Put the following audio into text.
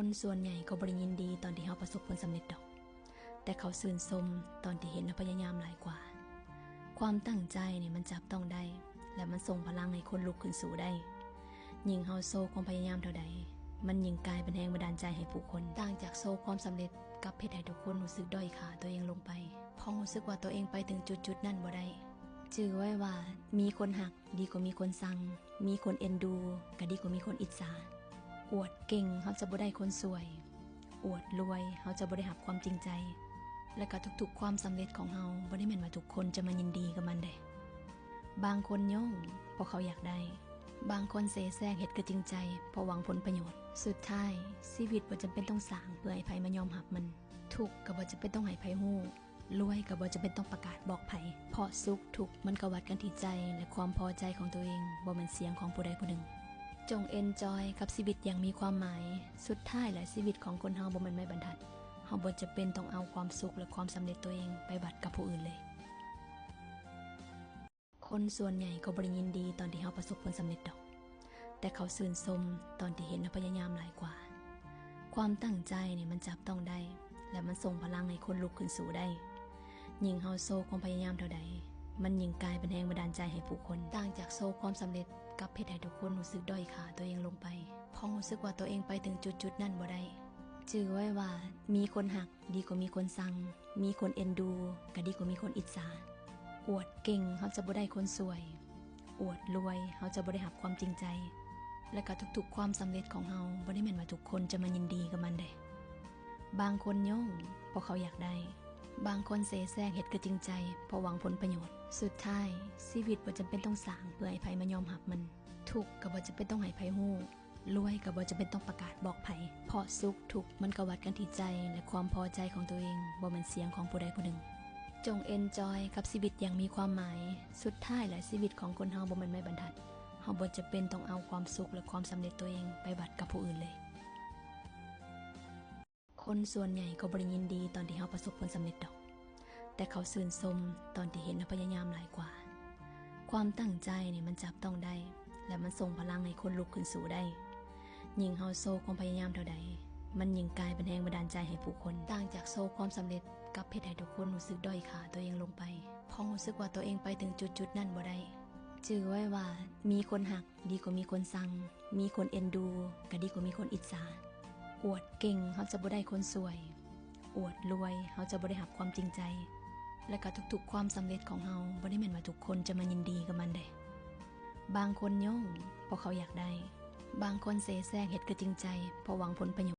ຄົນສ່ວນໃຫຍ່ກໍບໍ່ໄດ້ຍິນດີຕອນທີ່ເຮົາປະສົບຜົນສຳເລັດດອກ, ແຕ່ເຂົາຊື່ນຊົມຕອນທີ່ເຫັນເຮົາພະຍາຍາມຫຼາຍກວ່າ. ຄວາມຕັ້ງໃຈນີ້ມັນຈັບຕ້ອງໄດ້ ແລະ ມັນສົ່ງພະລັງໃຫ້ຄົນລຸກຂຶ້ນສູ້ໄດ້. ຍິ່ງເຮົາໂຊຄວາມພະຍາຍາມເທົ່າໃດ, ມັນຍິ່ງກາຍເປັນແຮງບັນດານໃຈໃຫ້ຜູ້ຄົນ. ຕ່າງຈາກໂຊຄວາມສຳເລັດ ກັບເຮັດໃຫ້ທຸກຄົນຮູ້ສຶກດ້ອຍຄ່າຕົວເອງລົງໄປ, ເພາະຮູ້ສຶກວ່າຕົວເອງໄປເຖິງຈຸດໆນັ້ນບໍ່ໄດ້. ຈື່ໄວ້ວ່າ ມີຄົນຮັກ ດີກວ່າມີຄົນຊັງ, ມີຄົນເອັນດູ ກໍດີກວ່າມີຄົນອິດສາ. ອວດເກັ່ງ ເຮົາຈະບໍ່ໄດ້ຄົນຊ່ວຍ, ອວດລວຍ ເຮົາຈະບໍ່ໄດ້ຮັບຄວາມຈິງໃຈ ແລະ ກໍທຸກໆຄວາມສຳເລັດຂອງເຮົາ ບໍ່ໄດ້ແມ່ນວ່າທຸກຄົນຈະມາຍິນດີກັບມັນເດ້. ບາງຄົນຍ້ອງ ເພາະເຂົາຢາກໄດ້, ບາງຄົນເສແສງເຮັດຄືຈິງໃຈ ເພາະຫວັງຜົນປະໂຫຍດ. ສຸດທ້າຍ ຊີວິດບໍ່ຈຳເປັນຕ້ອງສ້າງເພື່ອໃຫ້ໃຜມາຍອມຮັບມັນ, ທຸກກໍບໍ່ຈຳເປັນຕ້ອງໃຫ້ໃຜຮູ້. ລວຍກໍບໍ່ຈຳເປັນຕ້ອງປະກາດບອກໃຜ, ເພາະສຸກທຸກມັນກໍວັດກັນທີ່ໃຈ ແລະ ຄວາມພໍໃຈຂອງຕົວເອງ, ບໍ່ແມ່ນສຽງຂອງຜູ້ໃດຜູ້ໜຶ່ງ. ຈົ່ງເອັນຈອຍກັບຊີວິດຢ່າງມີຄວາມໝາຍ, ສຸດທ້າຍແລ້ວຊີວິດຂອງຄົນເຮົາບໍ່ແມ່ນໄມ້ບັນທັດ, ເຮົາບໍ່ຈຳເປັນຕ້ອງເອົາຄວາມສຸກ ແລະ ຄວາມສຳເລັດຕົວເອງໄປວັດກັບຜູ້ອື່ນເລີຍ. ຄົນສ່ວນໃຫຍ່ກໍບໍ່ໄດ້ຍິນດີຕອນທີ່ເຮົາປະສົບຜົນສຳເລັດດອກ, ແຕ່ເຂົາຊື່ນຊົມຕອນທີ່ເຫັນເຮົາພະຍາຍາມຫຼາຍກວ່າ. ຄວາມຕັ້ງໃຈນີ້ມັນຈັບຕ້ອງໄດ້ ແລະ ມັນສົ່ງພະລັງໃຫ້ຄົນລຸກຂຶ້ນສູ້ໄດ້. ຍິ່ງເຮົາໂຊຄວາມພະຍາຍາມເທົ່າໃດ, ມັນຍິ່ງກາຍເປັນແຮງບັນດານໃຈໃຫ້ຜູ້ຄົນ. ຕ່າງຈາກໂຊຄວາມສຳເລັດ ກັບເຮັດໃຫ້ທຸກຄົນຮູ້ສຶກດ້ອຍຄ່າຕົວເອງລົງໄປ, ເພາະຮູ້ສຶກວ່າຕົວເອງໄປເຖິງຈຸດໆນັ້ນບໍ່ໄດ້. ຈື່ໄວ້ວ່າ ມີຄົນຮັກ ດີກວ່າມີຄົນຊັງ, ມີຄົນເອັນດູ ກໍດີກວ່າມີຄົນອິດສາ. ອວດເກັ່ງ ເຮົາຈະບໍ່ໄດ້ຄົນຊ່ວຍ, ອວດລວຍ ເຮົາຈະບໍ່ໄດ້ຮັບຄວາມຈິງໃຈ ແລະ ກໍທຸກໆຄວາມສຳເລັດຂອງເຮົາ ບໍ່ໄດ້ແມ່ນວ່າທຸກຄົນຈະມາຍິນດີກັບມັນເດ້. ບາງຄົນຍ້ອງ ເພາະເຂົາຢາກໄດ້, ບາງຄົນເສແສງເຮັດຄືຈິງໃຈ ເພາະຫວັງຜົນປະໂຫຍດ. ສຸດທ້າຍ ຊີວິດບໍ່ຈຳເປັນຕ້ອງສ້າງເພື່ອໃຫ້ໃຜມາຍອມຮັບມັນ, ທຸກກໍບໍ່ຈຳເປັນຕ້ອງໃຫ້ໃຜຮູ້. ລວຍກໍບໍ່ຈຳເປັນຕ້ອງປະກາດບອກໃຜ, ເພາະສຸກທຸກມັນກໍວັດກັນທີ່ໃຈ ແລະ ຄວາມພໍໃຈຂອງຕົວເອງ, ບໍ່ແມ່ນສຽງຂອງຜູ້ໃດຜູ້ໜຶ່ງ. ຈົ່ງເອັນຈອຍກັບຊີວິດຢ່າງມີຄວາມໝາຍ, ສຸດທ້າຍແລ້ວຊີວິດຂອງຄົນເຮົາບໍ່ແມ່ນໄມ້ບັນທັດ, ເຮົາບໍ່ຈຳເປັນຕ້ອງເອົາຄວາມສຸກ ແລະ ຄວາມສຳເລັດຕົວເອງໄປວັດກັບຜູ້ອື່ນເລີຍ. ຄົນສ່ວນໃຫຍ່ກໍບໍ່ໄດ້ຍິນດີຕອນທີ່ເຮົາປະສົບຜົນສຳເລັດດອກ, ແຕ່ເຂົາຊື່ນຊົມຕອນທີ່ເຫັນເຮົາພະຍາຍາມຫຼາຍກວ່າ. ຄວາມຕັ້ງໃຈນີ້ມັນຈັບຕ້ອງໄດ້ ແລະ ມັນສົ່ງພະລັງໃຫ້ຄົນລຸກຂຶ້ນສູ້ໄດ້. ຍິ່ງເຮົາໂຊຄວາມພະຍາຍາມເທົ່າໃດ, ມັນຍິ່ງກາຍເປັນແຮງບັນດານໃຈໃຫ້ຜູ້ຄົນ. ຕ່າງຈາກໂຊຄວາມສຳເລັດ ກັບເຮັດໃຫ້ທຸກຄົນຮູ້ສຶກດ້ອຍຄ່າຕົວເອງລົງໄປ, ເພາະຮູ້ສຶກວ່າຕົວເອງໄປເຖິງຈຸດໆນັ້ນບໍ່ໄດ້. ຈື່ໄວ້ວ່າ ມີຄົນຮັກ ດີກວ່າມີຄົນຊັງ, ມີຄົນເອັນດູ ກໍດີກວ່າມີຄົນອິດສາ. ອວດເກັ່ງ ເຮົາຈະບໍ່ໄດ້ຄົນຊ່ວຍ, ອວດລວຍ ເຮົາຈະບໍ່ໄດ້ຮັບຄວາມຈິງໃຈ ແລະ ກໍທຸກໆຄວາມສຳເລັດຂອງເຮົາ ບໍ່ໄດ້ແມ່ນວ່າທຸກຄົນຈະມາຍິນດີກັບມັນເດ້. ບາງຄົນຍ້ອງ ເພາະເຂົາຢາກໄດ້, ບາງຄົນເສແສງເຮັດຄືຈິງໃຈ ເພາະຫວັງຜົນປະໂຫຍ